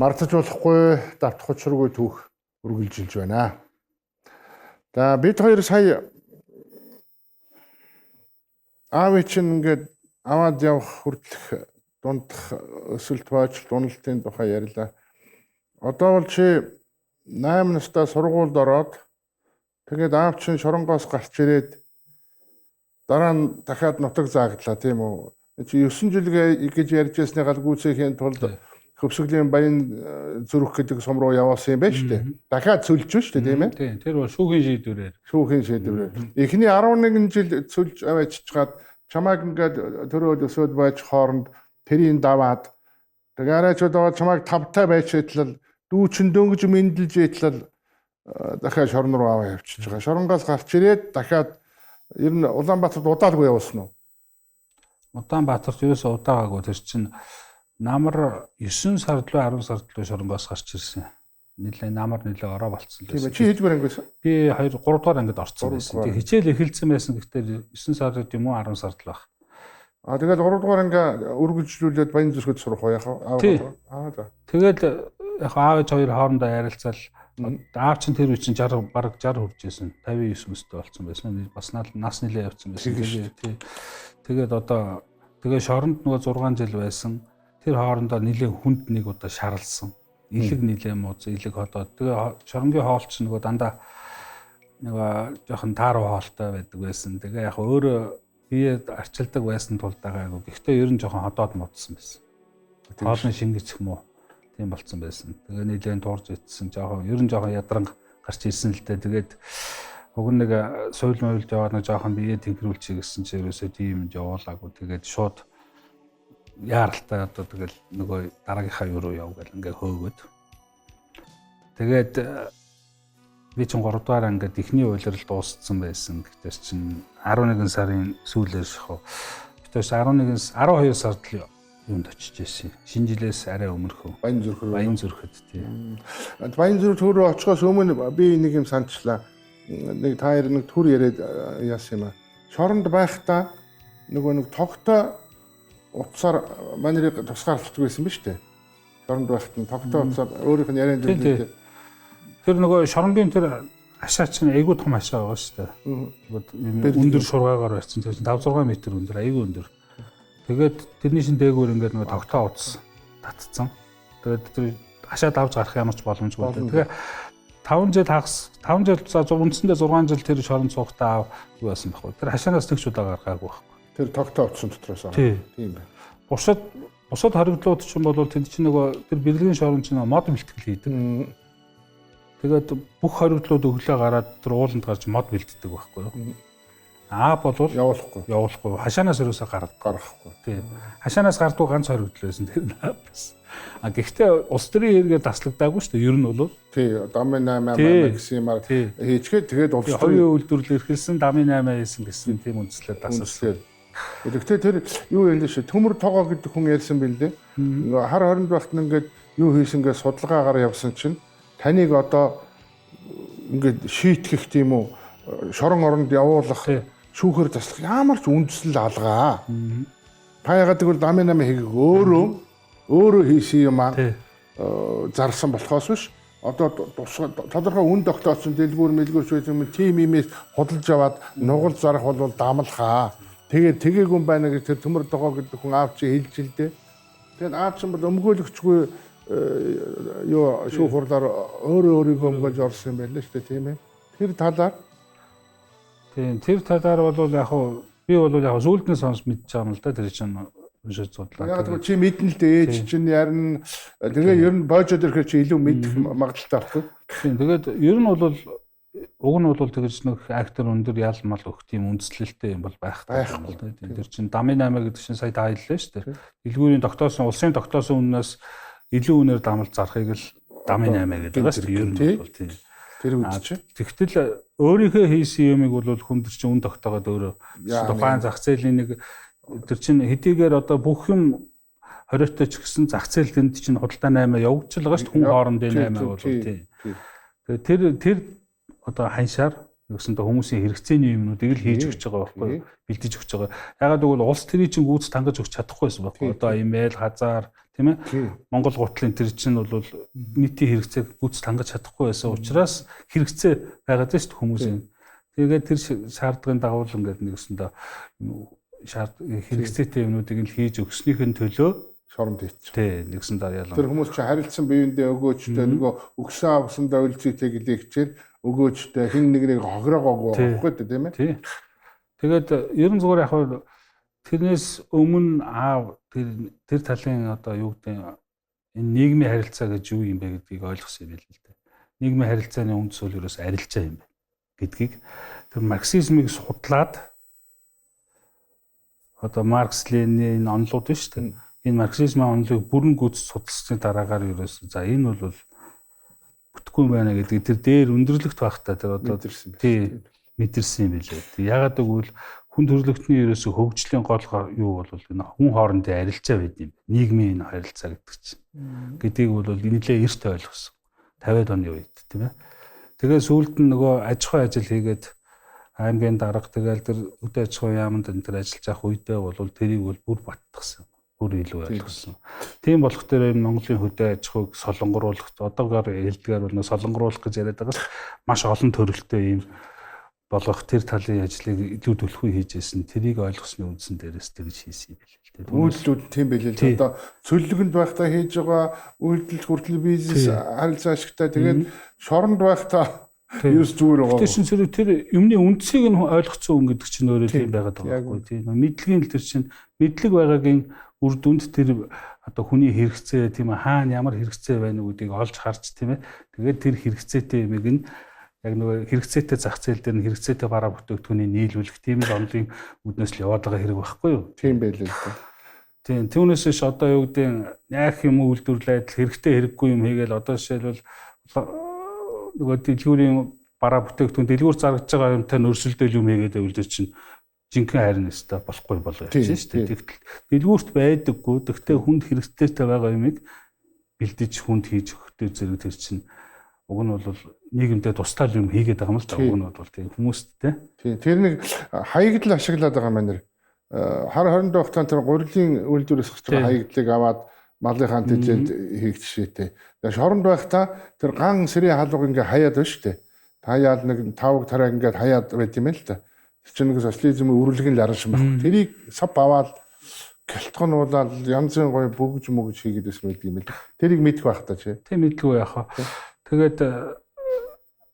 Мартаж болохгүй давтах учиргүй түүх үргэлжилж байна. За бид хоёр сая аав чинь ингээд аваад явах хүртэлх дундах өсөлт боожлт уналтын тухай ярьлаа. Одоо бол чи 8 настай сургуульд ороод тэгээд аав чинь шоронгоос гарч ирээд дараа нь дахиад нутаг зааглаа, тийм үү? Чи 9 жил гэж ярьж байсны гал гүйцэхийн тулд хөвсгөлийн Баян зүрх гэдэг сум руу явуулсан юм байна шүү дээ. Дахиад цөлж шүү дээ, тийм ээ? Тийм, тэр бол шүүхийн шийдвэрээр. Шүүхийн шийдвэрээр. Эхний 11 жил цөлж аваачичгаад чамайг ингээд төрөөд өсөөд байж хооронд тэрийг даваад тэгээ арайчууд аваад чамайг тавтай байж хэтлэл дүүчин дөнгөж мэндэлж хэтлэл дахиад шорон руу аваа явчихж байгаа. Шоронгоос гарч ирээд дахиад ер нь Улаанбаатарт удаалгүй явуулсан уу? Улаанбаатарт ерөөсөө удаагаагүй. Тэр чинь намар 9 сард руу 10 сард руу шоронгоос гарч ирсэн. Нилээ намар нилээ ороо болцсон л байсан. Тийм ээ. Чи хэдвэр анги байсан? Би 2 3 дугаар ангид орцсон байсан. Тэг хичээл эхэлсэн байсан гэхдээ 9 сард юм уу 10 сард л баг. Аа тэгэл 3 дугаар анги үргэлжлүүлээд Баян зүрхэд сурах уу яах вэ? Аа за. Тэгэл яг аав ээж хоёр хоорондоо ярилцал аав чинь тэр үе чинь 60 бараг 60 хүрж исэн. 59 өстэй болсон байсан. Бас нас нилээ явцсан байсан. Тэгээд одоо тэгээ шоронд нөгөө 6 жил байсан. Тэр хоорондоо нилээ хүнд нэг удаа шарлсан. Илэг нилээ мууц, илэг ходоод. Тэгээ шоронгийн хоол чинь нөгөө дандаа нөгөө жоохон тааруу хоолтой байдаг байсан. Тэгээ яг өөрөө бие арчилдаг байсан тул дагаагүй. Гэхдээ ер нь жоохон ходоод муудсан байсан. Хоолны шингэчих муу тийм болцсон байсан. Тэгээ нилээн туурж итсэн. Жоохон ер нь жоохон ядранг гарч ирсэн л дээ. Тэгээд уг нэг суйл муйлд яваад нэг жоохон бие тэнхрүүлчихье гэсэн чинь ерөөсөө тийм юм явуулаагүй. Тэгээд шууд яаралтай одоо тэгэл нөгөө дараагийнхаа юу руу яв гэл ингээ хөөгөөд. Тэгээд би чинь 3 дугаар ангид эхний улирал дууссан байсан. Гэтэл чинь 11 сарын сүүлээр шахав. Гэтэл 11 12 сард л юунд очиж байсан. Шинэ жилээс арай өмнөхөө. Баян зүрх рүү. Баян зүрхэд тий. Баян зүрх рүү очихоос өмнө би нэг юм саначлаа. Нэг та хоёр нэг төр яриад яасан юм аа. Шоронд байхдаа нөгөө нэг тогтой утсаар манерыг тусгаарлалт байсан биз дээ. Шоронд байхад нь тогтой утсаар өөрийнх нь яриан дээр. Тэр нөгөө шоронгийн тэр хашаа чинь айгүй том хашаа байгаа шүү дээ. Өндөр шургаагаар барьсан. Тэр чинь 5 6 м өндөр, айгүй өндөр. Тэгээд тэрний шин дээгүүр ингээд нөгөө тогтоо утас татцсан. Тэгээд тэр хашаа давж гарах ямар ч боломжгүй. Тэгээ 5 жил хагас 5 жил за үндсэндээ 6 жил тэр шоронд суухдаа юу байсан байхгүй. Тэр хашаанаас нэг ч удаа гаргаагүй байхгүй. Тэр тогтоо утсан дотроос. Тийм байна. Бусад хоригдлууд чинь бол тэнд чинь нөгөө тэр бэлгийн шорон чинь мод бэлтгэл хийдэг. Тэгээд бүх хоригдлууд өглөө гараад тэр ууланд гарч мод бэлддэг байхгүй юу? Аа болвол явуулахгүй. Хашаанаас ерөөсөө гаргахгүй. Тийм. Хашаанаас гардгүй ганц хоригдол байсан. Тэр байсан. А гэхдээ улс төрийн хэрэгээр таслагдаагүй шүү дээ. Ер нь бол тий, дамын 8 8 гэсэн юмар хийчгээд тэгээд улс төрийн үйлдвэрлэл эрхэлсэн, дамын 8 хийсэн гэсэн тийм үндслээр тасалсан. Гэхдээ тэр юу ялээ шүү. Төмөр тогоо гэдэг хүн ярьсан бэлдээ. Хар хоринд багт ингээд юу хийсэн гэж судалгаагаар явсан чинь таныг одоо ингээд шийтгэх тийм үү шорон оронд явуулах шүүхээр таслах ямар ч үндслэл алгаа. Та ягаад гэвэл дамын 8 хийгээг өөрөө хийсэн юм аа зарсан болохоос биш. Одоо тодорхой үн тогтооцсон дэлгүүр мэлгүүрч байсан юм тим имээс худалж аваад нугал зарах бол дамлахаа. Тэгээд тэгээгүй юм байна гэж тэр төмөр тогоо гэдэг хүн аав чи хэлж илдээ. Тэгээд аав чинь бол өмгөөлөгчгүй юу шүүх хурлаар өөрөө өөрийгөө өмгөөлж орсон юм байна л шүү дээ, тийм ээ. Тэр талаар тийм, тэр талаар бол яг хуу би бол яг сүүлд нь сонс мэдж байгаа юм л да, тэр чинь уншиж судлаа. Яг тэгвэл чи мэднэ л дээ, ээж чинь ярина. Тэгээ ер нь боожод ирэхээр чи илүү мэдэх магадлалтай байхгүй. Тийм, тэгээд ер нь бол уг нь бол тэгэж нэг актер өндөр ял мал өгөх тийм үндслэлтэй юм бол байхгүй юм л да. Тэр чинь дамын 8 гэдэг чинь сая та хэллээ шүү дээ. Дэлгүүрийн тогтоосон, улсын тогтоосон үннээс илүү үнээр дамлж зарахыг л дамын 8 гэдэг байгаа шүү дээ. Ер нь бол тийм. Тэр үед чи. Тэгтэл өөрийнхөө хийсэн юмыг бол хүн төр чинь үн тогтоогоод өөрөө тухайн зах зээлийн нэг тэр чинь хэдийгээр одоо бүх юм хориотой ч гэсэн зах зээл тэнд чинь худалдаа 8 явагдаж л байгаа шүү дээ. Хүн хоорондын 8 бол тийм. Тэгээд тэр одоо ханшаар Тэгсэн чинь хүмүүсийн хэрэгцээний юмнуудыг л хийж өгч байгаа байхгүй юу? Бэлдэж өгч байгаа. Ягаад гэвэл улс төрийн чинь гүйц тангаж өгч чадахгүй байсан байхгүй юу? Одоо имэйл, хазаар Тийм ээ. Монгол гутлын тэр чинь бол нийтийн хэрэгцээг гүйцэд хангаж чадахгүй байсан учраас хэрэгцээ байгаад байна шүү дээ хүмүүсийн. Тэгээд тэр шаардлагын дагуу л ингээд нэгсэндээ хэрэгцээтэй юмнуудыг нь хийж өгснийхэн төлөө шоронд хийчих. Тий, нэгсэн дараа ялан. Тэр хүмүүс чинь харилцсан биеиндээ өгөөчтэй нөгөө өгсөн авсандаа үлзийтэй гэлээ хичээл өгөөчтэй хин нэг нэг хохироогоогүй байхгүй тийм ээ. Тий. Тэгээд ер нь зүгээр яг тэрнээс өмнө аав тэр талын одоо юу гэдэг энэ нийгмийн харилцаа гэж юу юм бэ гэдгийг ойлгосон юм байл л дээ. Нийгмийн харилцааны үндэс бол ерөөс арилжаа юм байна гэдгийг тэр марксизмыг судлаад одоо Маркс, Ленин онолууд нь шүү дээ. Энэ марксизмын онолыг бүрэн гүйц судалсны дараагаар ерөөс за энэ бол бүтэхгүй байна гэдгийг тэр дээр өндөрлөгт байхдаа тэр одоо тий мэдэрсэн юм билээ. Ягаад гэвэл хүн төрөлхтний ерөөсө хөгжлийн гол юу бол энэ хүн хоорондын арилжаа байд юм. Нийгмийн энэ харилцаа гэдэг чинь. Гэдгийг бол нэлээ эрт ойлгосон. 50-ад оны үед тийм ээ. Тэгээ сүүлд нь нөгөө аж ахуй ажил хийгээд аймгийн дарга тэгэл тэр хөдөө аж ахуйн яамд энэ тэр ажиллаж явах үедээ бол тэрийг бол бүр баттгсан. Бүр илүү ойлгосон. Тийм болох дээр энэ Монголын хөдөө аж ахуйг солонгоруулах одоогоор хэлдгээр бол солонгоруулах гэж яриад байгаас маш олон төрөлтэй ийм болгох тэр талын ажлыг илүү түлхүү хийж байсан. Тэрийг ойлгосны үндсэн дээрээс тэгж хийсэн юм билээ л дээ. Үйлдэлүүд тийм билээ л. Одоо цөллөгөнд байхдаа хийж байгаа үйлдэл хүртэл бизнес харилцаа ашигтай. Тэгээд шоронд байхдаа ерөөс зүгээр байгаа. Тэр чинь зэрэг тэр юмны үндсийг нь ойлгоцсон хүн гэдэг чинь өөрөө тийм байгаад байгаа байхгүй тийм. Мэдлэгийн л тэр чинь мэдлэг байгаагийн үр дүнд тэр одоо хүний хэрэгцээ тийм хаана ямар хэрэгцээ байна уу гэдгийг олж харж тийм ээ. Тэгээд тэр хэрэгцээтэй юмыг нь яг нөгөө хэрэгцээтэй зах зээл дээр нь хэрэгцээтэй бараа бүтээгдэхүүнийг нийлүүлэх тийм л онлын үднээс л яваад байгаа хэрэг байхгүй юу? Тийм байлээ л дээ. Тийм, түүнээс биш одоо юу гэдэг яах юм үйлдвэрлээд хэрэгтэй хэрэггүй юм хийгээл одоо жишээлбэл нөгөө дэлгүүрийн бараа бүтээгдэхүүн дэлгүүр заргаж байгаа юмтай нөрсөлдөөл юм хийгээд байвал тэр чинь жинхэнэ харин өстой болохгүй болоо явчихна шүү дээ. Тэгтэл дэлгүүрт байдаггүй, тэгтээ хүнд хэрэгцээтэй байгаа юмыг бэлдэж хүнд хийж өгөхтэй зэрэг тэр чинь уг нь бол нийгэмдээ тустай юм хийгээд байгаа юм л да. Уг нь бол тийм хүмүүст те. Тийм, тэр нэг хаягдл ашиглаад байгаа маань нэр. Хар 20 дахь тэр гурилын үйлдвэрээс гарч байгаа хаягдлыг аваад малынхаа тэжээд хийх жишээтэй. Шоронд байхдаа тэр ган сэрийн халууг ингээ хаяад байна шүү дээ. Хаяад нэг тавг тараа ингээд хаяад байт юм л да. Тэр чинь нэг социализмын үрлэг нь ларшин байхгүй. Тэрийг сав аваад гялтгануулаад янзын гоё бөгж мөгж хийгээд байсан байдаг юм л. Тэрийг мэдэх байх та чи. Тийм мэдлгүй яах вэ? Тэгээд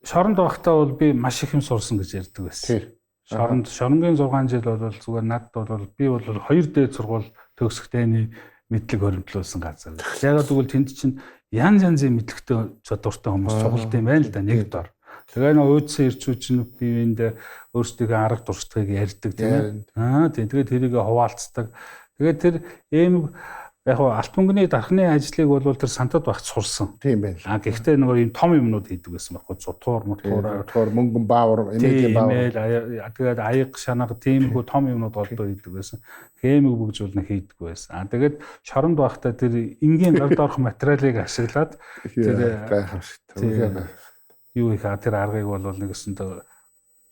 шоронд байхдаа бол би маш их юм сурсан гэж ярьдаг байсан. Шоронд шоронгийн 6 жил бол зүгээр надад бол би бол 2 дээд сургууль төгсөх дайны мэдлэг хоримтлуулсан газар. Ягаад гэвэл тэнд чинь янз янзын мэдлэгтэй чадвартай хүмүүс цуглд юм байна л да нэг дор. Тэгээ нөө уудсан ирчүүд чинь биеиндээ өөрсдийнхөө арга туршлагыг ярьдаг тийм ээ. Аа тийм. Тэгээд тэрийг хуваалцдаг. Тэгээд тэр эм яг хуу алт мөнгөний дархны ажлыг бол тэр сантад багц сурсан. Тийм байна. А гэхдээ нөгөө ийм том юмнууд хийдэг байсан байхгүй зутуур, мутуур, зутуур, мөнгөн баавар, эмээлийн баавар. Тэгээд аяг шанага тиймэрхүү том юмнууд голдоо хийдэг байсан. Хэмэг бөгжүүлнэ хийдэг байсан. А тэгээд шоронд байхдаа тэр энгийн гард орох материалыг ашиглаад тэр гайхамшигтай. Юу их тэр аргыг бол нэгсэндээ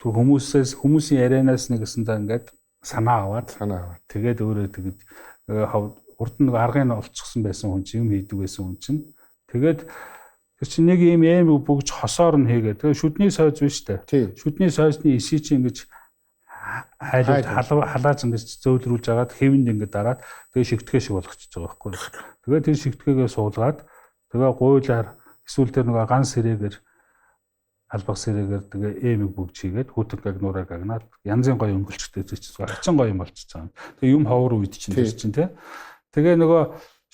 хүмүүсээс хүмүүсийн ярианаас нэгсэндээ ингээд санаа аваад тэгээд өөрөө тэгээд урд нь нэг аргыг нь олцсон байсан хүн чинь юм хийдэг байсан хүн чинь тэгээд тэр чинь нэг юм эм бүгж хосоор нь хийгээ. Тэгээд шүдний сойз биш үү? Шүдний сойзны эсий чинь ингэж хайлуулж халааж ингэж зөөлрүүлж агаад хэвэнд ингэж дараад тэгээд шигтгэе шиг болгочихж байгаа байхгүй. Тэгээд тэр шигтгээгээ суулгаад тэгээ гуйлаар эсвэл тэр нэг ган сэрэгээр албах сэрэгээр тэгээ эмиг бүгж хийгээд хүүтэн гагнуураа гагнаад янзын гоё өнгөлчтэй зүйч хачин гоё юм болчихж байгаа. Тэгээ юм ховор үед чинь тэр чинь тий. Тэгээ нөгөө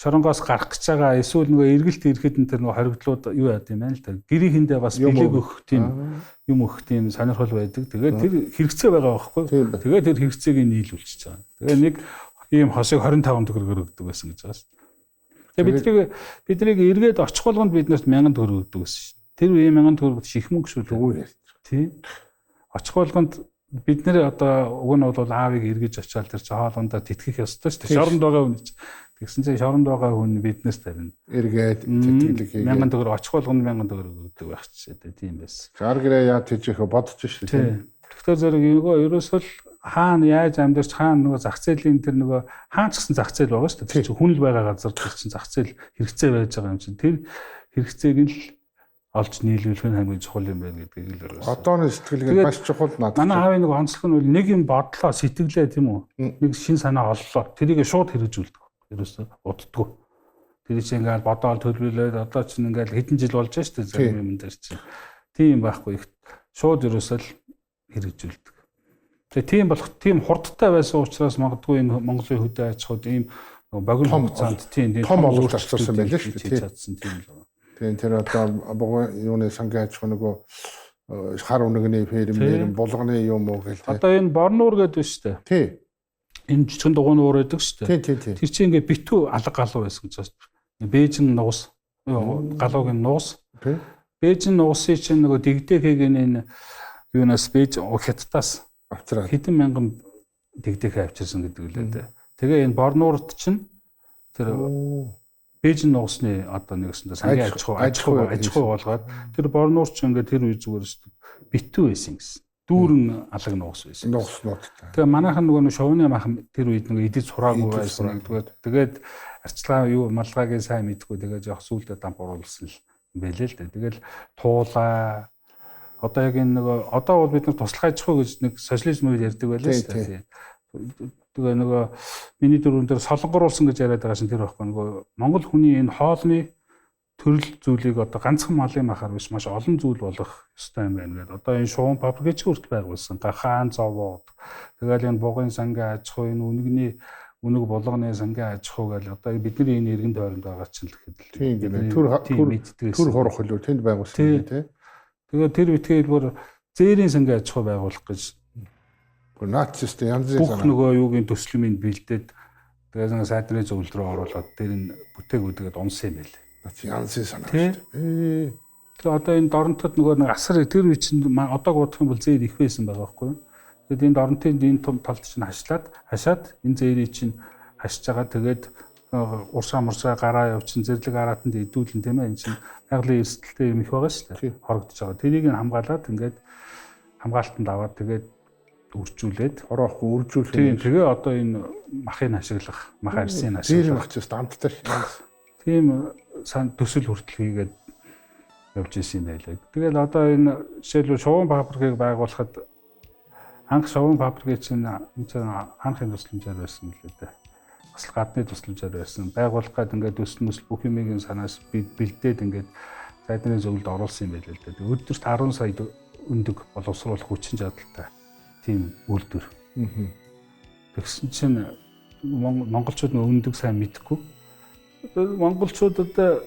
шоронгоос гарах гэж байгаа эсвэл нөгөө эргэлт ирэхэд энэ тэр нөгөө хоригдлууд юу яад юм байна л да. Гэрийнхэндээ бас бэлэг өгөх тийм юм өгөх тийм сонирхол байдаг. Тэгээд тэр хэрэгцээ байгаа байхгүй. Тэгээд тэр хэрэгцээг нийлүүлчихэж байгаа. Тэгээ нэг ийм хосыг 25 төгрөгөөр өгдөг байсан гэж байгаа шүү. Тэгээ биднийг эргээд очих болгонд биднэрт 1000 төгрөг өгдөг байсан шүү. Тэр үеийн 1000 төгрөг их мөнгө шүү дээ. Тийм. Очих болгонд бид нэр одоо уг нь бол аавыг эргэж очиад тэр чинь хоолундаа тэтгэх ёстой шүү дээ. Шоронд байгаа хүн чинь. Тэгсэн чинь шоронд байгаа хүн биднээс тарина. Эргээд тэтгэлэг хийгээд 1000 төгрөг очих болгонд 1000 төгрөг өгдөг байх ч тийм байсан. Гар гэрээ яа тэжээх бодож шүү дээ. Тэгэхээр зэрэг нөгөө ерөөсөө л Хаана яаж амьдарч хаана нөгөө зах зээлийн тэр нөгөө хаан ч гэсэн зах зээл байгаа шүү дээ. Тэр чинь хүн л байгаа газар тэр чинь зах зээл хэрэгцээ байж байгаа юм чинь. Тэр хэрэгцээг нь л олж нийлүүлэх нь хамгийн чухал юм байна гэдгийг л өрөөсөн. Одооны сэтгэлгээ маш чухал надад. Манай аавын нэг онцлог нь бол нэг юм бодлоо, сэтгэлээ тийм үү? Нэг шин санаа оллоо. Тэрийг шууд хэрэгжүүлдэг. Ерөөсөө уддгүй. Тэр чинь ингээл бодоол төлөвлөлээд одоо чинь ингээл хэдэн жил болж шүү дээ зарим юм дээр чинь. Тийм байхгүй. Шууд ерөөсөө л хэрэгжүүлдэг. Тэгээ тийм болох тийм хурдтай байсан учраас магадгүй энэ Монголын хөдөө аж ахуйд ийм богино хугацаанд тийм том ололт авчирсан байлаа шүү дээ. Чадсан тийм л. Тийм тэр одоо бугуй юуны сангийн аж ахуй нөгөө хар үнэгний ферм нэрм булганы юм уу гэл. Одоо энэ Борнуур гэдэг шүү дээ. Тий. Энэ жижигэн дугуйн уур байдаг шүү дээ. Тий, тий, тий. Тэр чинь ингээ битүү алга галуу байсан гэж байна. Бээжин нугас галуугийн нугас. Тий. Бээжин нугасыг чинь нөгөө дэгдэхийг энэ юунаас Бээж Хятадаас авчираад хэдэн мянган дэгдэхээ авчирсан гэдэг үлээ дээ. Тэгээ энэ Борнуурт чинь тэр Бээжин нугасны одоо нэгсэндээ сангийн аж ахуй болгоод тэр Борнуур чинь ингээд тэр үе зүгээр шүү дээ битүү байсан гэсэн. Дүүрэн алаг нугас байсан. Нугаснуудтай. Тэгээ манайхан нөгөө шовны махан тэр үед нөгөө идэж сураагүй байсан гэдгээр тэгээд арчилгаа юу малгайг сайн мэдгүй тэгээд жоох сүулдэ дамп оруулсан юм байлээ л дээ. Тэгэл туулаа одоо яг энэ нөгөө одоо бол бид нар туслах аж ахуй гэж нэг социализм үед ярьдаг байлаа шүү дээ. Тэгээ нөгөө миний дөрвөн дээр солонгоруулсан гэж яриад байгаа шин тэр байхгүй нөгөө Монгол хүний энэ хоолны төрөл зүйлийг одоо ганцхан малын махаар биш маш олон зүйл болох ёстой юм байна гэдэг. Одоо энэ шугам фабрик ч хүртэл байгуулсан. Гахаан зовоод тэгэл энэ бугын сангийн аж ахуй, энэ үнэгний үнэг булганы сангийн аж ахуй гэл одоо бидний энэ иргэн тойронд байгаа чинь л гэхэд тийм гэнэ. Төр хорох хөлөө тэнд байгуулсан юм тий. Тэгээ тэр битгээл бүр зээрийн сангийн аж ахуй байгуулах гэж нацист янз бүрийн бүх нөгөө юугийн төслөмийг бэлдээд тэгээ нэг сайдны зөвлөл рүү оруулаад тэр нь бүтээгүү тэгээд унсан юм байлээ. Янз бүрийн санаа шүү дээ. Тэгээ одоо энэ доронтод нөгөө нэг асар тэр үе чинь одог бодох юм бол зээр их байсан байгаа байхгүй юу? Тэгээд энэ доронтын энэ том талд чинь хашаад энэ зээрийг чинь хашиж байгаа. Тэгээд уршаа муршаа гараа явчин зэрлэг араатанд идүүлэн тийм ээ энэ чинь байгалийн эрсдэлтэй юм их байгаа шүү дээ. Хорогдож байгаа. Тэрийг нь хамгаалаад ингээд хамгаалтанд аваад тэгээд үржүүлээд хороохгүй үржүүлэх. Тийм тэгээ одоо энэ махыг ашиглах, мах арсын ашиглах. Зээр мах ч амттай шүү. Тийм төсөл хүртэл хийгээд явж исэн юм байлаа. Тэгэл одоо энэ жишээлбэл шувуун фабрикийг байгуулахад анх шувуун фабрикийг чинь анхын тусламжаар байсан л дээ. Бас л гадны тусламжаар байсан. Байгуулах гээд ингээд төсөл мөсөл бүх юмыг санаас бэлдээд ингээд сайдны зөвлөлд оруулсан юм байлаа л дээ. Өдөрт 10 сая өндөг боловсруулах хүчин чадалтай тийм үйлдвэр. Тэгсэн чинь монголчууд өндөг сайн мэдэхгүй. Монголчууд одоо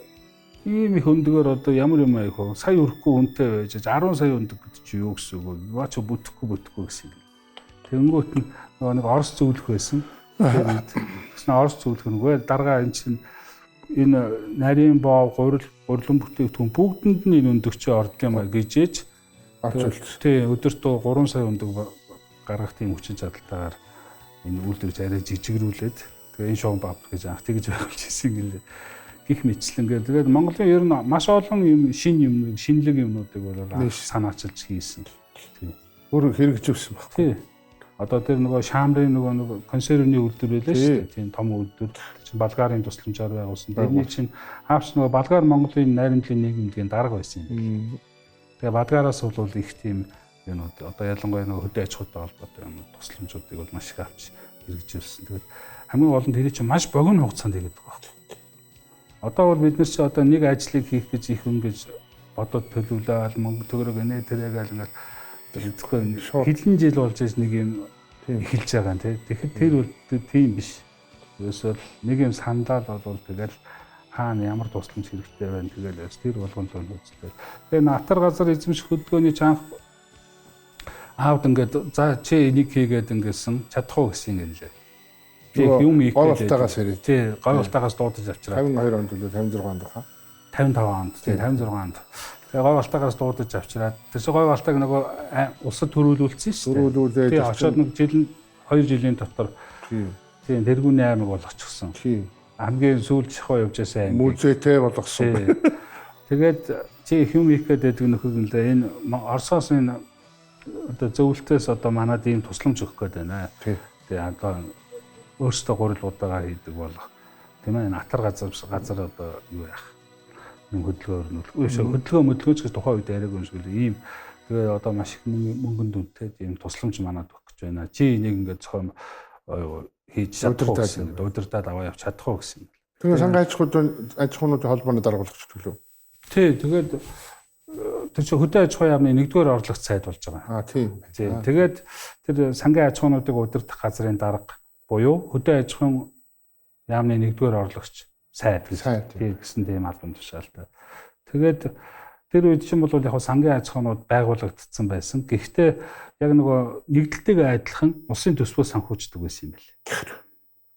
ийм их өндгөөр одоо ямар юм аях вэ? Сая өрөхгүй үнэтэй байж 10 сая өндөг гэдэг чи юу гэсэн үг вэ? Наа чи бүтэхгүй гэсэн юм. Тэнгүүт нь нөгөө нэг Орос зөвлөх байсан. Тэгсэн Орос зөвлөх нөгөө даргаа эн чинь энэ нарийн боо гурилан бүтээгдэхүүн бүгдэнд нь энэ өндөг чи орд юм а гэжээж авч. Тий, өдөрт 3 сая өндөг гаргах тийм хүчин чадалтайгаар энэ үйлдвэрж арай жижигрүүлээд тэгээ энэ шоун фабрик гэж анх тэгж байгуулж ирсэн гэлээ. Гэх мэтлэнгээр тэгээд Монголын ер нь маш олон юм шин юм шинэлэг юмнуудыг бол санаачилж хийсэн. Тийм. Өөр хэрэгжүүлсэн баг. Тий. Одоо тэр нөгөө Шаамрын нөгөө нэг консервны үйлдвэр байлаа шүү дээ. Тийм том үйлдвэр. Тэр чинь Болгарын тусламжаар байгуулсан. Тэрний чинь аавч нөгөө Болгар Монголын найрамдлын нийгэмлэгийн дарга байсан юм. Тэгээ Болгараас бол их тийм юмнууд одоо ялангуяа нөгөө хөдөө аж ахуйтай холбоотой юм тусламжуудыг бол маш их авч хэрэгжүүлсэн. Тэгээд хамгийн гол нь тэр чинь маш богино хугацаанд хийгээд байгаа байхгүй. Одоо бол бид нар чи одоо нэг ажлыг хийх гэж их юм гэж бодоод төлөвлөөл мөнгө төгрөг нэ тэрэг л ингээл тэгэхгүй хэдэн жил болж иж нэг юм эхэлж байгаа юм тий. Тэгэхэд тэр бол тийм биш. Ерөөсөө нэг юм сандаал бол тэгэл хаана ямар тусламж хэрэгтэй байна тэгэл тэр болгон л үзлээ. Тэгээ натар газар эзэмших хөдөлгөөний чанх аавд ингээд за чи энийг хийгээд ингээд чадах уу гэсэн юм лээ. Тэг юм хийх гээд гой балтаагаас ирээ. Тий, гой балтаагаас дуудаж авчираа. 52 онд үлээ 56 онд хаа. 55 онд тий 56 онд. Тэгээ гой балтаагаас дуудаж авчираад тэр чинь гой балтааг нөгөө улсад төрүүлүүлсэн шүү дээ. Төрүүлүүлээд тий очоод нэг жил 2 жилийн дотор тий тэргүүний аймаг болгочихсон. Тий. Хамгийн сүүлд шахуу явж байсан аймаг. Музейтэй болгосон. Тэгээд чи их юм хийх гээд байдаг нөхөг нь лээ. Энэ Оросоос энэ одоо зөвлөлтөөс одоо манад ийм тусламж өгөх гээд байна. Тэгээ одоо өөрсдөө гурил удаага хийдэг болох тийм ээ, энэ атар газар одоо юу яах юм хөдөлгөөн өрнөл. Хөдөлгөөн мөдөлгөөч гэж тухайн үед яриаг юм шиг л ийм. Тэгээ одоо маш их мөнгөн дүнтэй ийм тусламж манад өгөх гэж байна. Чи энийг ингээд зохион хийж чадах уу гэсэн. Удирдаад аваа явж чадах уу гэсэн. Тэгээ сангийн аж ахуйнуудын холбооны дарга болгочихдог лөө. Тий, тэгээд тэр чинь хөдөө аж ахуйн яамны 1-р орлогч сайд болж байгаа. Аа, тийм. Тий. Тэгээд тэр сангийн аж ахуйнуудыг удирдах газрын дарга буюу хөдөө аж ахуйн яамны 1-р орлогч сайд гэсэн тийм албан тушаалтай. Тэгээд тэр үед чинь бол яг сангийн аж ахуйнууд байгуулагдсан байсан. Гэхдээ яг нөгөө нэгдэлтэйгээ адилхан улсын төсвөө санхүүждэг байсан юм байна.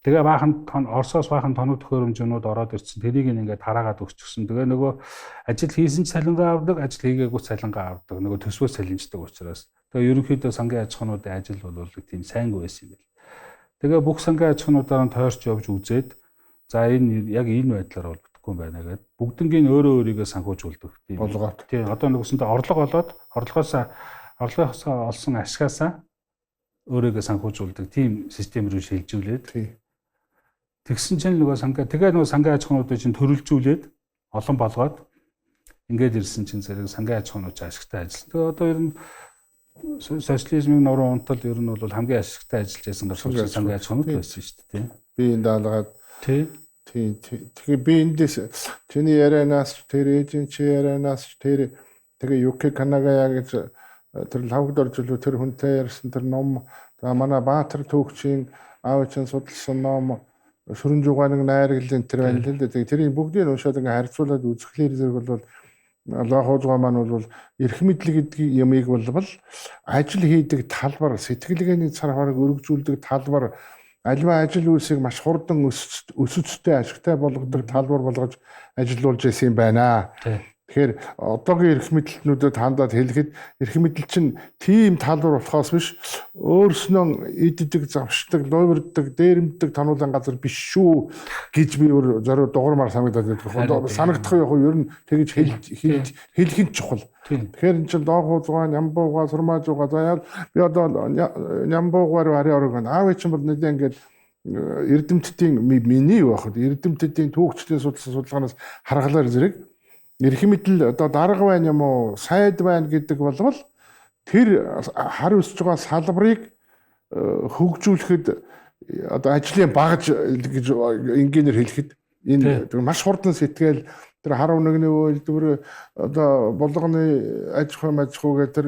Тэгээ баахан Оросоос баахан тоног төхөөрөмжнүүд ороод ирсэн. Тэрийг ингээд хараагаад өгчихсөн. Тэгээ нөгөө ажил хийсэн ч цалингаа авдаг, ажил хийгээгүй цалингаа авдаг. Нөгөө төсвөө цалинждаг учраас. Тэгээ ерөнхийдөө сангийн аж ахуйнуудын ажил бол тийм сайнгүй байсан юм байна. Тэгээ бүх сангийн аж ахуйнуудаар нь тойрч явж үзээд за энэ яг энэ байдлаар бол бүтэхгүй байна гэд бүгднгийн өөрөө өөрийгөө санхүүжүүлдэг тийм болгоод. Тийм, одоо нөгөөсөндөө орлого олоод орлогоосоо олсон ашгаасаа өөрийгөө санхүүжүүлдэг тийм систем рүү шилжүүлээд. Тэгсэн чинь нөгөө сангийн тэгээ нөгөө сангийн аж ахуйнуудыг чинь төрөлжүүлээд олон болгоод ингээд ирсэн чинь зэрэг сангийн аж ахуйнууд ашигтай ажилласан. Тэгээ одоо ер нь социализмын нуруу унтал ер нь бол хамгийн ашигтай ажиллаж байсан гарч сангийн аж ахуйнууд байсан шүү дээ. Би энд даалгаад тий. Тэгээ би эндээс чиний ярианаас тэр ээжийн чи ярианаас тэр тэгээ Юки Канагая гэж тэр лавгд орж илүү тэр хүнтэй ярьсан тэр ном, за манай Баатар түүхчийн аав чинь судалсан ном сүрэн жугааныг найраглалын тэр байна л да. Тэгээ тэрийг бүгдийг уншаад ингээ харьцуулаад үзэхлээр зэрэг бол лоохуузгаа маань бол эрх мэдэл гэдэг ямыг болбол ажил хийдэг талбар, сэтгэлгээний цар хорыг өргөжүүлдэг талбар, альва ажил үйлсийг маш хурдан өсөцтэй ашигтай болгодог талбар болгож ажиллуулж байсан юм байна. Тэгэхээр одоогийн эрх мэдэлтнүүдэд хандаад хэлэхэд эрх мэдэл чинь тийм талбар болохоос биш өөрснөө иддэг, завшдаг, луйвардаг, дээрэмддэг тонуулан газар биш шүү гэж би өөр зориу дугуурмаар санагдаад байдаг. Санагдах яг ер нь тэгж хэлэх нь чухал. Тэгэхээр эн чинь лоохуузгаа, нямбуугаа, сурмаажуугаа за яа би одоо нямбуугаар ари орог байна. Аав чинь бол нэлээ ингээд эрдэмтдийн миний юу байх вэ? Эрдэмтдийн түүхчдийн судалсан судалгаанаас харгалаар зэрэг эрх мэдэл одоо дарга байна юм уу, сайд байна гэдэг болвол тэр хар өсөж байгаа салбарыг хөгжүүлэхэд одоо ажлын багаж гэж энгийнээр хэлэхэд энэ маш хурдан сэтгээл тэр хар үнэгний үйлдвэр одоо булганы аж ахуй маж ахуй гэх тэр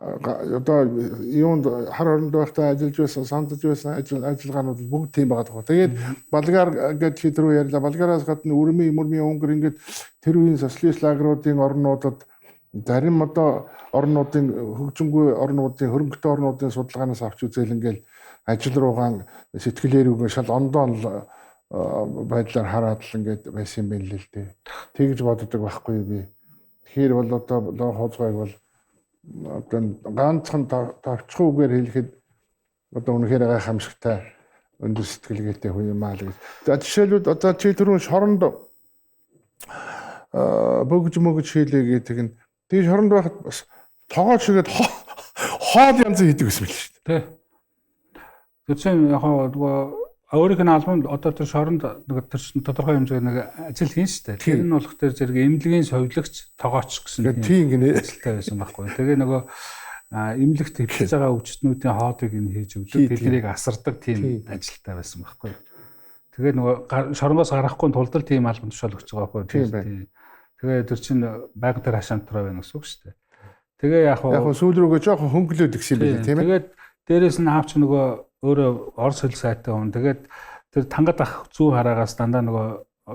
одоо юунд хар оронд байхдаа ажиллаж байсан, сандаж байсан ажиллагаанууд бүгд тийм байгаа даа. Тэгээд Болгар гэж чи түрүү ярьлаа. Болгараас гадна Үрмийн, Мөрмийн, Унгар ингээд тэр үеийн социалист лагеруудын орнуудад зарим одоо орнуудын хөгжингүй орнуудын хөрөнгөтэй орнуудын судалгаанаас авч үзэл ингээл ажил руугаан сэтгэлээр үгүй шал ондоон байдлаар хараад л ингээд байсан юм байна л дээ. Тэгж боддог байхгүй би. Тэгэхээр бол одоо лоохуузгайг бол одоо ганцхан товчхон үгээр хэлэхэд одоо үнэхээр гайхамшигтай өндөр сэтгэлгээтэй хүн юм аа л гэж. За жишээлбэл одоо чи түрүүн шоронд бөгж мөгж хийлээ гэдэг нь тийм шоронд байхад бас тогоо чигээд хоол янз хийдэг гэсэн мэл шүү дээ. Тий. Тэр чинь яг нөгөө өөрийнх нь албанд одоо тэр шоронд нэг тэр тодорхой хэмжээгээр нэг ажил хийн шүү дээ. Тэр нь болох тэр зэрэг эмнэлгийн совилогч тогооч гэсэн тийм гинэ ажилтай байсан байхгүй. Тэгээ нөгөө эмнэлэгт хэвлэж байгаа өвчтнүүдийн хоолыг нь хийж өгдөг, тэднийг асардаг тийм ажилтай байсан байхгүй. Тэгээ нөгөө шоронгоос гарахгүй тулд л тийм албан тушаал өгч байгаа байхгүй. Тэгээ тэр чинь байга тэр хашаантраа байна гэсэн үг шүү дээ. Тэгээ яг яг сүүл рүүгээ жоохон хөнгөлөөд гисэн юм байна тийм ээ. Тэгээд дээрэс нь аавч нөгөө өөрөө орос хэл сайтай хүн. Тэгээд тэр тангад ах зүү хараагаас дандаа нөгөө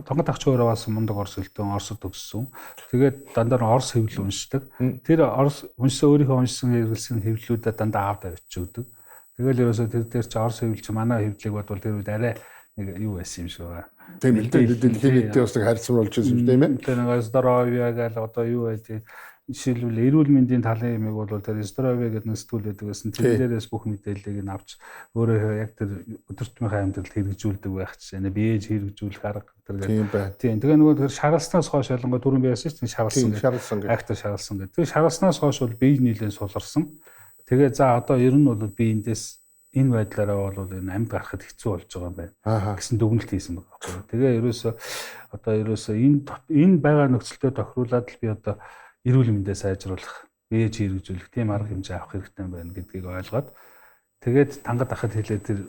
тангад ах ч өөрөө бас мундаг орос хэлтэй Оросд төгссөн. Тэгээд дандаа орос хэвлэл уншдаг. Тэр орос уншсан өөрийнхөө уншсан хэрэглэсэн хэвлэлүүдээ дандаа аавд авчиж өгдөг. Тэгэл ерөөсөө тэр дээр чи орос хэвлэл чи манай хэвлэлийг бодвол тэр үед арай нэг юу байсан юм шиг байна. Тийм л дээ. Дэлхийн нийтдээ бас харьцан болж байсан юм тийм ээ. Тэр нэг здоровья гэл одоо юу байдгийг жишээлбэл эрүүл мэндийн талын юмыг бол тэр здоровья гэдэг сэтгүүл байдаг байсан. Тэр дээрээс бүх мэдээллийг нь авч өөрөө яг тэр өдөртмийнхээ амьдралд хэрэгжүүлдэг байх чинь биеэж хэрэгжүүлэх арга тэр гэдэг. Тийм. Тэгээ нөгөө тэр шаралснаас хойш ялангуяа түрүүн би ярьсан чинь шаралсан. Шаралсан гэдэг. Актер шаралсан гэдэг. Тэр шаралснаас хойш бол бие нийлэн суларсан. Тэгээ за одоо ер нь бол би эндээс энэ байдлаараа бол энэ амьд гарахад хэцүү болж байгаа юм байна гэсэн дүгнэлт хийсэн байгаа байхгүй. Тэгээ ерөөсөө одоо ерөөсөө энэ байгаа нөхцөлтөд тохируулаад л би одоо эрүүл мэндээ сайжруулах, бие хэрэгжүүлэх тийм арга хэмжээ авах хэрэгтэй байна гэдгийг ойлгоод тэгээд тангад ахад хэлээ тэр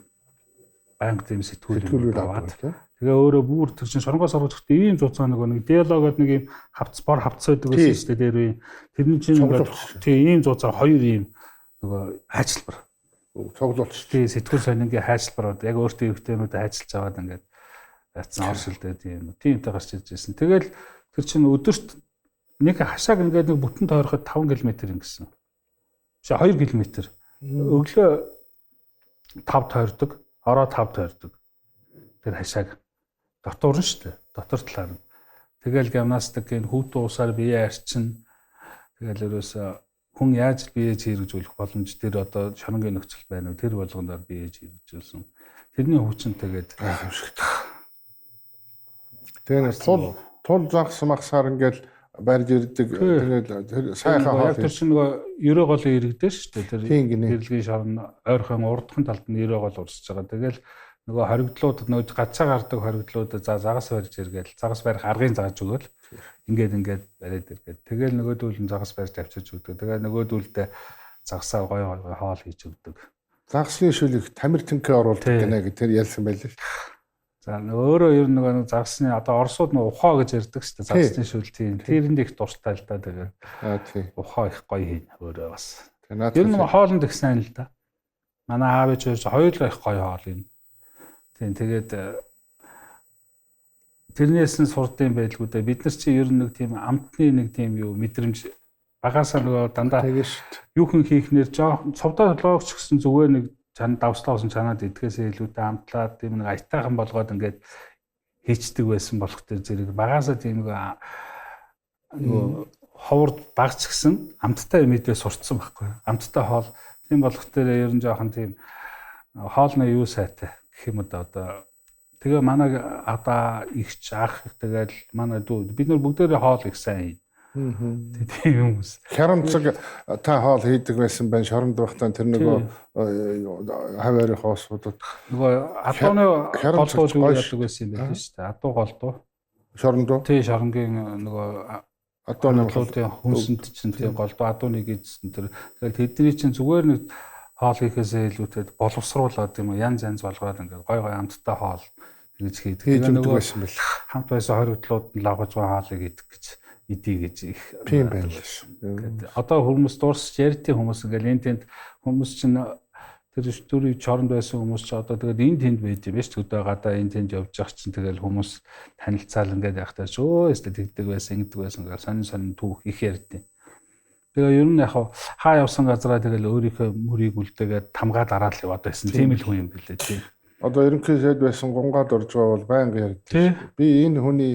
байнга тийм сэтгүүл аваад тэгээ өөрөө бүр тэр чинь шоронгоос орж ирэхдээ ийм зуцаа нөгөө нэг диалогод нэг ийм хавц бор хавц байдаг байсан шүү дээ дээр үе. Тэрний чинь тий ийм зуцаа хоёр ийм нөгөө хайчлбар цуглуулч. Тий сэтгүүл сонингийн хайчлбарууд яг өөртөө эвтэйнүүд хайчилж аваад ингээд яцсан оршилдээ тийм тиймтэй гарч ирж байсан. Тэгэл тэр чинь өдөрт нэг хашааг ингээд нэг бүтэн тойроход 5 км ингэсэн. Биш 2 км. Өглөө 5 тойрдог, ороо 5 тойрдог. Тэр хашааг дотор нь шүү дээ. Дотор талаар нь. Тэгэл гимнастикийн хүүтэн усаар бие арчин. Тэгэл ерөөсөө хүн яаж бие хэрэгжүүлэх боломж тэр одоо шоронгийн нөхцөл байна уу? Тэр болгоноор бие хэрэгжүүлсэн. Тэрний хүчин тэгээд гайхамшигтай. Тэгээ тул загас магсаар ингээл барьж ирдэг. Тэгээд тэр сайхан хоол. Тэр чинь нөгөө ерөө голын иргэдэж шүү дээ. Тэр гэрлэгийн шорон ойрхон урдхан талд нь ерөө гол урсж байгаа. Тэгэл нөгөө хоригдлууд нөгөө гацаа гардаг хоригдлууд за загас барьж иргээл загас барих аргын зааж өгөөл ингээд ингээд бариад иргээд тэгэл нөгөөдөл нь загас барьж авчирч өгдөг. Тэгээ нөгөөдөлдөө загасаа гой гой хоол хийж өгдөг. Загасны шүлэг тамир тэнхээ оруулдаг гэнэ гэх тэр ялсан байлаа шүү. За өөрөө ер нь нөгөө загасны одоо Оросууд нөгөө ухаа гэж ярьдаг шүү дээ. Загасны шүл тийм. Тэрэнд их дуртай л да тэгээ. Аа тий. Ухаа их гоё хийн өөрөө бас. Ер нь хоолнд их сайн л да. Манай аав ээж хоёулаа их гоё хоол юм. Тийм тэгээд тэрнээс нь сурдсан байлгүй дээ. Бид нар чи ер нь нэг тийм амтны нэг тийм юу мэдрэмж багасаа нөгөө дандаа юу хэн хийхнэр жоох цовдоо толгоогч гэсэн зүгээр нэг чан давслаа усан чанаад идэхээсээ илүүтэй амтлаад тийм нэг аятайхан болгоод ингээд хийчдэг байсан болох тэр зэрэг багасаа тийм нэг нөгөө ховорд багц гэсэн амттай мэдээ сурцсан байхгүй. Амттай хоол тийм болох тэр ер нь жоохон тийм хоолны юу сайтай гэх юм да одоо тэгээ манай одоо ихч ах тэгэл манай дүү бид нар бүгдээрээ хоол их сайн хийн. Тийм хүмүүс. Хярамцаг та хоол хийдэг байсан байна. Шоронд байхдаа тэр нөгөө хаваарийн хоосуудад нөгөө адууны голдуу юу яадаг байсан юм байл шүү дээ. Адуу голдуу. Шоронд уу? Тий, шоронгийн нөгөө адууны голдын хүнсэнд чинь тий голдуу адууныг эзсэн тэр. Тэгэл тэдний чинь зүгээр нэг хоол хийхээсээ илүүтэй боловсруулад юм уу янз янз болгоод ингээд гой гой амттай хоол тэгж хийдэг. Тэгээ нөгөө хамт байсан хоригдлууд нь лагаж байгаа хоолыг идэх гэж идий гэж их тийм байна л шүү. Одоо хүмүүс дуурсч ярьдیں хүмүүс ингээл энэ тэнд хүмүүс чинь тэр төрийн чоронд байсан хүмүүс чи одоо тэгээд энэ тэнд байд юм биш төдөө гадаа энэ тэнд явж явах чинь тэгэл хүмүүс танилцаал ингээд явахтаа ч өө өстө тэгдэг байсан ингэдэг байсан гэл сонин сонин түүх их ярьдیں. Тэгээ ер нь яг хаа явсан газараа тэгэл өөрийнхөө мөрийг үлдээгээд тамгаа дараад л яваад байсан. Тийм л хүн юм билээ тий. Одоо ерөнхий сайд байсан гунгаад орж байгаа бол байнга ярьдаг. Би энэ хүний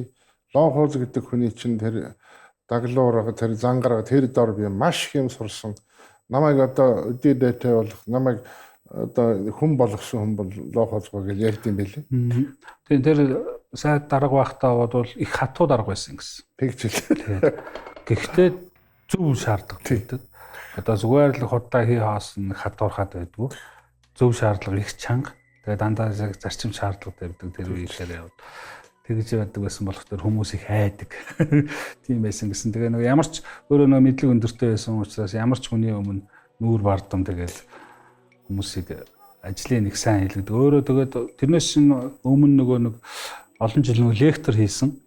Лонхоз гэдэг хүний чинь тэр даглуур тэр зангараа тэр дор би маш их юм сурсан. Намайг одоо өдий дайтай болох намайг одоо хүн болгосон хүн бол Лонхоз гэж ярьд юм байлээ. Тийм тэр сайд дарга байхдаа бол их хатуу дарга байсан гэсэн. Тэгж л. Гэхдээ зөв шаардлага байдаг. Одоо зүгээр л худаа хий хаасан хатуурхаад байдгүй. Зөв шаардлага их чанга. Тэгээ дандаа зарчим шаардлага тавьдаг тэр үеийнхээр яваад тэгж явдаг байсан болох тэр хүмүүс их айдаг. Тийм байсан гэсэн. Тэгээ нэг ямар ч өөрөө нэг мэдлэг өндөртэй байсан учраас ямар ч хүний өмнө нүүр бардам тэгэл хүмүүсийг ажлыг нэг сайн хийлгэдэг. Өөрөө тэгээд тэрнээс өмнө нөгөө нэг олон жил нэг лектор хийсэн.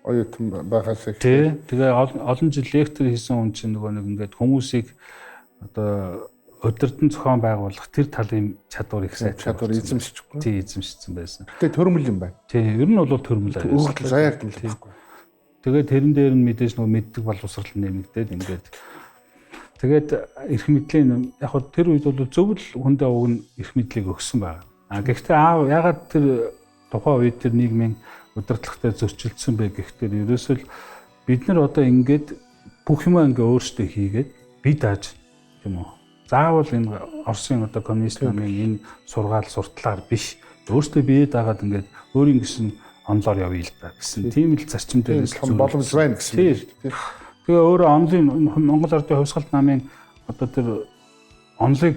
Оюутан байхаас их. Тий. Тэгээ олон жил лектор хийсэн хүн чинь нөгөө нэг ингээд хүмүүсийг одоо удирдан зохион байгуулах тэр талын чадвар их сайтай. Чадвар эзэмшчихгүй. Тий, эзэмшсэн байсан. Гэтэ төрмөл юм байна. Тий, ер нь бол төрмөл аяа. Өгөгдөл заяагдмал байхгүй. Тэгээ тэрэн дээр нь мэдээж нөгөө мэддэг боловсрал нэмэгдээд ингээд тэгээд эрх мэдлийн яг хөө тэр үед бол зөв л хүндээ уг нь эрх мэдлийг өгсөн байгаа. А гэхдээ аав ягаад тэр тухайн үед тэр нийгмийн удирдлагатай зөрчилдсөн бэ гэхдээ ерөөсөө л бид нар одоо ингээд бүх юмаа ингээ өөрсдөө хийгээд би дааж тийм үү. Заавал энэ Оросын одоо коммунист намын энэ сургаал суртлаар биш өөрсдөө бие даагаад ингээд өөрийн гэсэн онлоор явъя л да гэсэн тийм л зарчим дээрээс боломж байна гэсэн юм. Тэгээ өөрөө онлын Монгол Ардын хувьсгалт намын одоо тэр Онолыг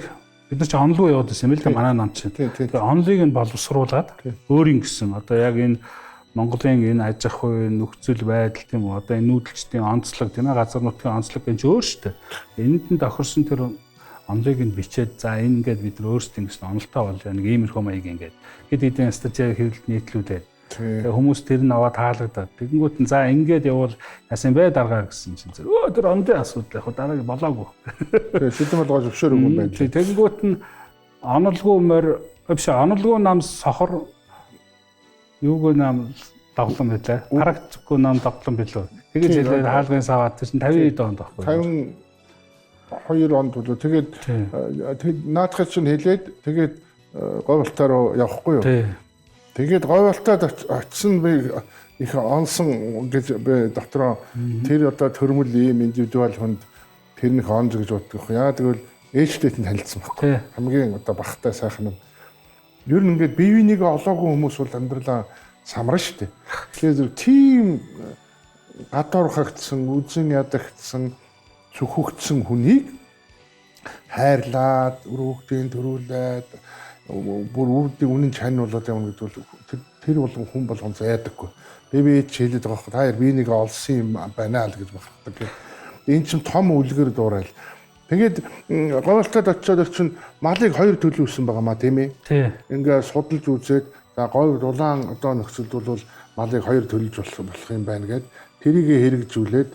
бид нар чи онолгүй яваад байсан юм л да манай нам чинь. Тэгээ онолыг нь боловсруулад өөрийн гэсэн одоо яг энэ Монголын энэ аж ахуйн нөхцөл байдал тийм үү, одоо энэ нүүдэлчдийн онцлог тийм ээ, газар нутгийн онцлог гэж өөр шүү дээ. Энд нь тохирсон тэр онолыг нь бичээд за энэ ингээд бид нар өөрсдийн гэсэн онолтой болъё, нэг иймэрхүү маяг ингээд хэд хэдэн стратеги хэрэглэлд нийтлүүлээд тэгээ хүмүүс тэр нь аваад таалагдаад тэгэнгүүт нь за ингээд явбал яасан бэ даргаа гэсэн чинь зэрэг өө тэр онолын асуудал яг дараагийн болоогүй. Тэгээ шүдэн болгоо зөвшөөрөөгүй юм байна. Тэгэнгүүт нь онолгүй морь биш онолгүй нам сохор юугүй нам давлан билээ. Харагдахгүй нам давлан билүү. Тэгэж хэлээд хаалгын саваад чинь 50 онд байхгүй. 52 онд болоо. Тэгээд наадхыг чинь хэлээд тэгээд говьлтаа руу явахгүй юу? Тэгээд говьлтаад очисон би их онсон гэж би дотроо тэр одоо төрмөл ийм индивидуал хүнд тэр нэг онз гэж боддог. Яа тэгвэл ээжтэй нь танилцсан байхгүй. Хамгийн одоо багтай сайхан юм. Ер нь ингээд бие биенийг олоогүй хүмүүс бол амьдралаа самран шүү дээ. Тэгэхээр зөв тийм гадуур хагдсан, үзэн ядагдсан, цөхөгдсөн хүнийг хайрлаад, үр хүүхдийн төрүүлээд бүр үрдийг үнэн чануулаад явна гэдэг бол тэр болгон хүн болгон зайдаггүй. Би ч хэлээд байгаа байхгүй. Та хоёр биенийг олсон юм байна л гэж бахархдаг. Энэ чинь том үлгэр дуурайл. Тэгээд говьлтод очиод чинь малыг хоёр төлөвлөсөн байгаа маа тийм ээ. Ингээ судалж үзээд за говь дулаан одоо нөхцөлд бол малыг хоёр төлөж болох юм байна гэд тэрийг хэрэгжүүлээд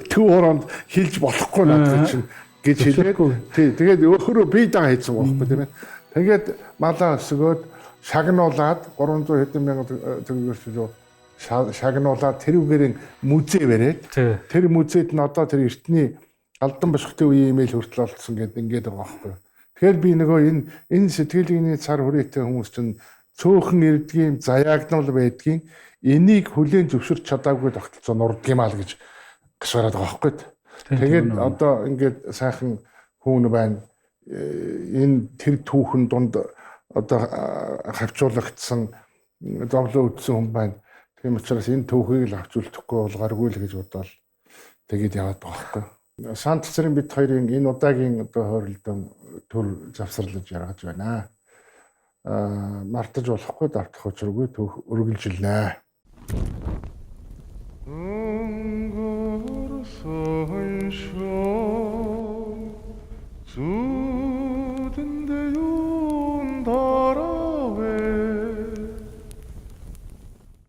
төв хоронд хилж болохгүй надад чинь гэж хэлээд тий тэгээд өөрөө бие даан хийсэн байхгүй тийм ээ. Тэгээд малаа өсгөөд шагнуулаад 300 хэдэн мянган төгрөгөөр шүү шагнуулаад тэрүүгээр музей бариад тэр музейд нь одоо тэр эртний Алдан башхтын үеийн имэйл хүртэл олдсон гэдэг ингээд байгаа байхгүй. Тэгэхээр би нөгөө энэ сэтгэлгээний цар хүрээтэй хүмүүс чинь цөөхөн ирдгийн заяагнал байдгийн энийг хүлээн зөвшөөрч чадаагүй тогтолцоо нурдаг юм аа л гэж гашгараад байгаа байхгүй. Тэгээд одоо ингээд сайхан хүүн байна. Энэ тэр түүхэн дунд одоо хавчуулагдсан зовлон үдсэн хүн байна. Тийм учраас энэ түүхийг л авч үлдэхгүй бол гаргүй л гэж бодоол тэгээд яваад байгаа байхгүй. Сант цэцэрийн бит хоёрын энэ удаагийн одоо хойролдон төр завсарлаж яргаж байна. Мартаж болохгүй давтах учиргүй түүх үргэлжилнэ.